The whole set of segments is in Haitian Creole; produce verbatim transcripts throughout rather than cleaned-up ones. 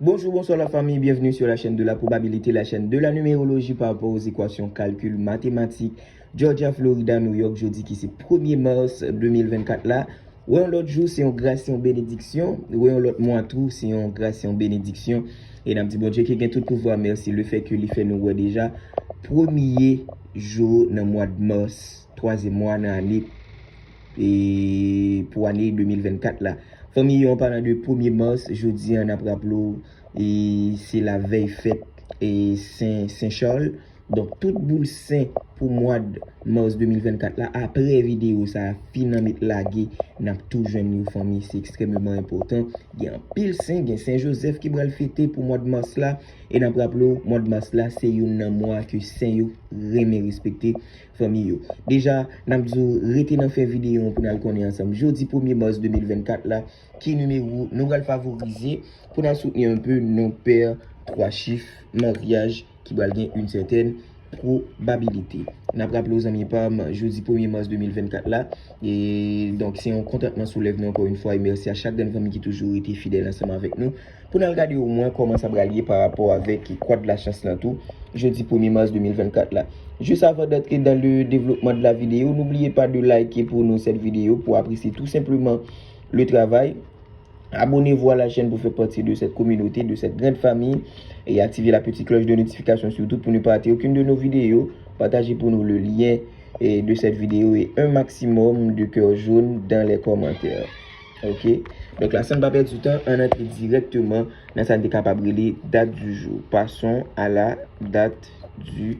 Bonjour, bonsoir la famille, bienvenue sur la chaîne de la probabilité, la chaîne de la numérologie par rapport aux équations calcul mathématique. Georgia, Florida, New York, jodi ki se premye mas de mil vennkat la. Wè yon lòt jou, se yon gras, se yon benediksyon. Wè yon lòt mwa tou, se yon gras, se yon benediksyon. E n ap di Bondye ki gen tout pouvwa mèsi lefètke li fè nou wè deja premye jou nan mwa de mas, twazyèm mwa nan ane, e pou ane de mil vennkat la. Fanmi yo, an palan de premye mas, jodi a n ap raple w, e se lavèy fèt e Sen, Sen Chal. Donk, tout boul sen pou mwa de mas de mil vennkat la, apre videyo sa a fin an met lage, n ap tou jwenn yo, fanmi, se ekstrèmeman enpòtan. Gen anpil sen, gen Sen Jozèf ki pral fete pou mwa de mas la, e n ap raple w, mwa de mas la, se youn nan mwa ke sen yo renmen respekte, fanmi yo. Deja, n ap di w rete nan fen videyo an pou n al konnen ansanm. Jodi premye mas de mil vennkat la, ki nimewo nou pral favorize pou n al soutni un peu non pè twa chif, maryaj ki pral gen une certaine probabilité. N ap raple w, zanmi pa m, jodi premye mas de mil vennkat la, e donk se yon kontantman sou lèv nou ankò yon fwa, e mèsi a chak grenn fanmi ki toujou rete fidèl ansanm avèk nou. Pou n al gade omwen kòman sa pral ye pa rapò avèk kwa de lachans lan tou, jodi premye mas de mil vennkat la. Juste avant d'entrer dans le développement de la vidéo, n'oubliez pas de liker pour nous cette vidéo, pour apprécier tout simplement le travail. Abonnez-vous à la chaîne pour faire partie de cette communauté, de cette grande famille, et activez la petite cloche de notification surtout pour ne pas rater aucune de nos vidéos. Partagez pour nous le lien, eh, de cette vidéo et un maximum de cœurs jaunes dans les commentaires. Ok? Donk la, san n pa pèdi tan, ann antre dirèkteman nan sa n te kapab rele date du jour. Passons à la date du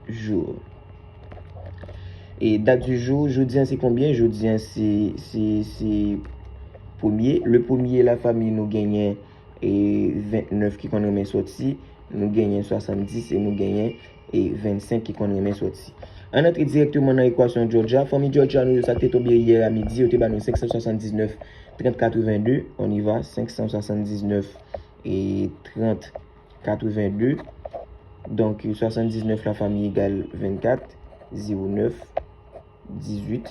jour. E date du jour, jodi a se konbyen? Jodi a se, se, se premye. Le premye, la fanmi, nou genyen e ventnèf ki konn renmen sòti, nou genyen swasanndis e nou genyen e vennsenk ki konn renmen sòti. Ann antre dirèkteman nan ekwasyon Georgia. Fanmi Georgia nou yo, sa k te tonbe yè a midi, yo te ba nou senk san swasanndiznèf, trant, katrevenndè. On y va, senk san swasanndiznèf e trant, katrevenndè. Donk, swasanndiznèf la fanmi egal vennkat, zewo nèf, dizuit,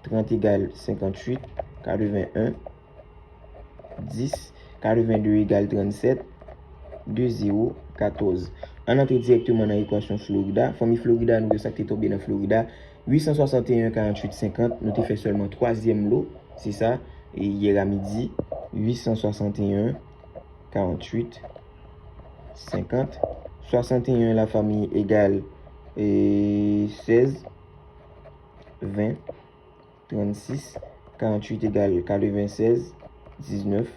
trant egal senkantuit, katrevenn en, dis, katrevenndè egal trannsèt, de zewo, katòz. Ann antre dirèkteman nan ekwasyon Florida. Fanmi Florida nou yo, sa k te tonbe nan Florida, uit san swasanteyen, karanntuit, senkant, nou te fè sèlman twazyèm lo, se sa, e yè a midi, uit san swasanteyen, karanntuit, senkant. Swasanteyen la fanmi egal, e, sèz, ven, trannsis, karanntuit egal katrevensèz, diznèf,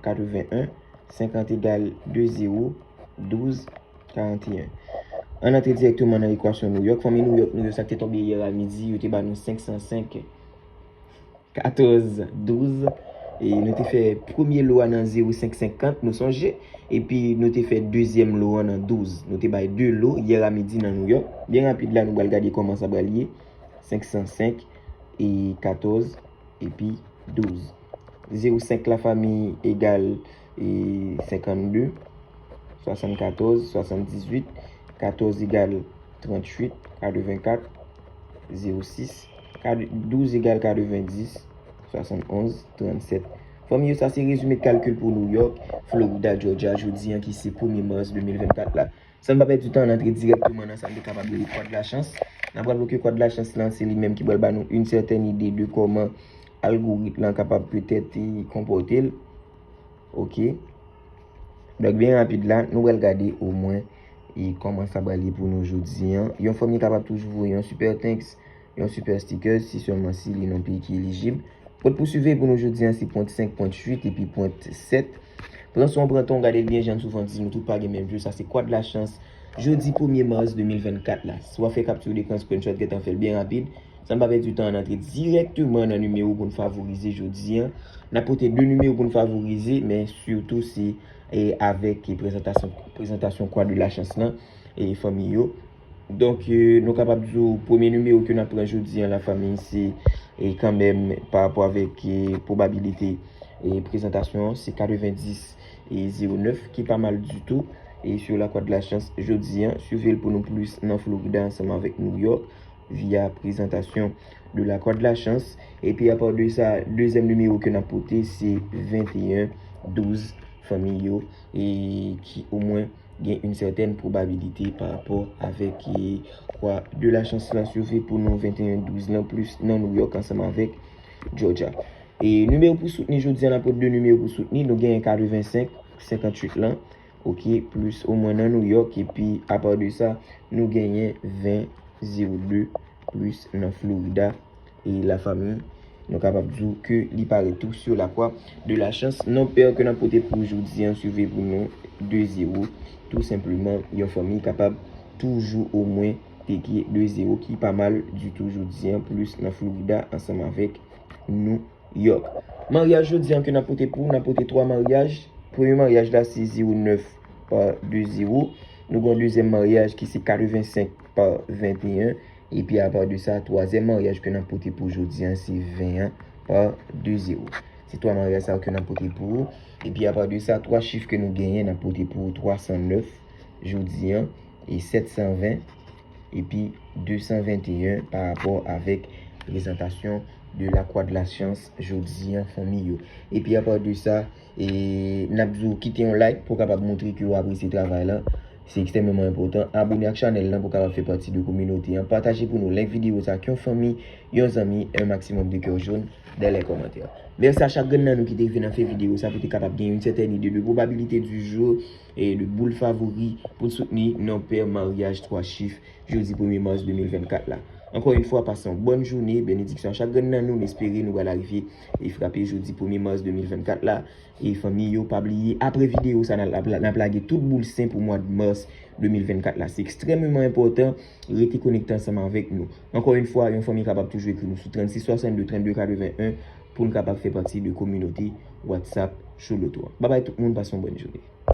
katreven en, senkant egal de zewo, douz, karanteyen. Ann antre dirèkteman nan ekwasyon New York. Fanmi New York nou yo, sa k te tonbe yè a midi, yo te ba nou senk san senk, katòz, douz. E nou te fè premye lo a nan zewo senk senkant, nou sonje. Epi nou te fè dezyèm lo a nan douz. Nou te bay de lo yè a midi nan New York. Byen rapid la, nou pral gade kòman sa pral ye. Senk san senk, e katòz, epi douz. Zewo senk la fanmi egal, e senkanndè, swasannkatòz, swasanndizuit, katòz egal tranntuit, katrevenkat, zewo sis, kat-, douz egal katrevendis, swasannonz, trannsèt. Fanmi yo, sa se rezime kalkil pou New York, Florida, Georgia, jodi a ki se premye mas de mil vennkat la. San n pa pèdi tan, ann antre dirèkteman nan sa n te kapab rele kwa de lachans. N ap raple ke kwa de lachans lan, se li menm ki pral ba nou yon sètèn ide de kòman algorit lan kapab petèt, e, konpòte l. Ok. Donk, byen rapid la, nou pral gade omwen e kòman sa pral ye pou nou jodi a. Yon fanmi kapab toujou voye yon super thanks, yon super stickers, si sèlman si li nan peyi ki elijib. Pwent pou siveye pou nou jodi a, se pwent senk, pwent uit epi pwent sèt. Pran swen w, pran tan w, gade l byen, jan m souvan di nou, tout pa gen menm jou, sa se kwa de lachans. Jodi premye mas de mil vennkat la. Si w ap fè kapti dekran, screenshot, gentan fè l byen rapid. San n pa pèdi tan, ann antre dirèkteman nan nimewo pou n favorize jodi a. N ap pote de nimewo pou n favorize, men sitou se, e, avèk, e, prezantasyon, prezantasyon kwa de lachans lan, e, fanmi yo. Donk, e, nou kapab di w, premye nimewo ke n ap pran jodi a, la fanmi, se, e, kanmenm pa rapò avèk, e, pwobabilite, e, prezantasyon an, se katrevendis e zewo nèf, ki pa mal ditou. E sur la kwa de lachans, jodi a, swive l pou nou plis nan Florida ansanm avèk New York, via prezantasyon de la kwa de lachans. Epi apa de sa, dezyèm nimewo ke n ap pote, se venteyen, douz, fanmi yo, e ki omwen gen yon sètèn pwobabilite pa rapò avèk, e, kwa de la chans lan, si w vle, pou nou venteyen douz lan, plis nan New York ansanm avèk Georgia. E nimewo pou soutni jodi a, n ap pran de nimewo pou soutni, nou genyen katrevensenk, senkantuit lan, oke, plis omwen nan New York, epi apa de sa, nou genyen ven, zewo de, plis nan Florida. E lafanmi, nou kapab di w ke li parèt tou sou la kwa de la chans. Non pè ke n ap pote pou jodi an, si w vle, pou nou, de zewo. Tou senpleman, yon fanmi kapab toujou omwen teke de zewo, ki pa mal ditou jodi an, plis nan Florida ansanm avèk New York. Maryaj jodi an ke n ap pote pou ou, n ap pote twa maryaj. Premye maryaj la se zewo nèf pa de zewo. Nou gen yon dezyèm maryaj ki se katrevensenk pa venteyen. Epi apa de sa, twazyèm maryaj ke n ap pote pou jodi an se ven an pa de zewo. Se twa maryaj sa yo ke n ap pote pou ou. Epi apa de sa, twa chif ke nou genyen, n ap pote pou ou twa san nèf jodi an, e sèt san ven, epi de san venteyen pa rapò avèk prezantasyon de la kwa de la chans jodi an, fanmi yo. Epi apa de sa, e, n ap di w kite yon like pou w kapab montre ke w apresye travay lan. Se ekstrèmeman enpòtan. Abone ak chanèl lan pou w kapab fè pati de kominote an. Pataje pou nou, like videyo sa ak yon fanmi, yon zanmi, un maximum de cœur jaune dans les commentaires. Mèsi a chak grenn nan nou ki te rive nan fen videyo sa pou te kapab gen yon sètèn ide de probabilité du jour e de boul favori pou n soutni non pè maryaj twa chif jodi premye mas de mil vennkat la. Ankò yon fwa, pase yon bòn jounen, benediksyon a chak grenn nan nou, n espere nou pral arive e frape jodi premye mas de mil vennkat la. E fanmi yo, pa bliye, apre videyo sa, n ap, n ap lage tout boul sen pou mwa de mas de mil vennkat la. Se ekstrèmeman enpòtan, rete konekte ansanm avèk nou. Ankò yon fwa, yon fanmi kapab toujou ekri nou sou trannsis swasannde, trannde katreven en pou n kapab fè pati de kominote WhatsApp Show Loto an. Babay tout moun, pase yon bòn jounen.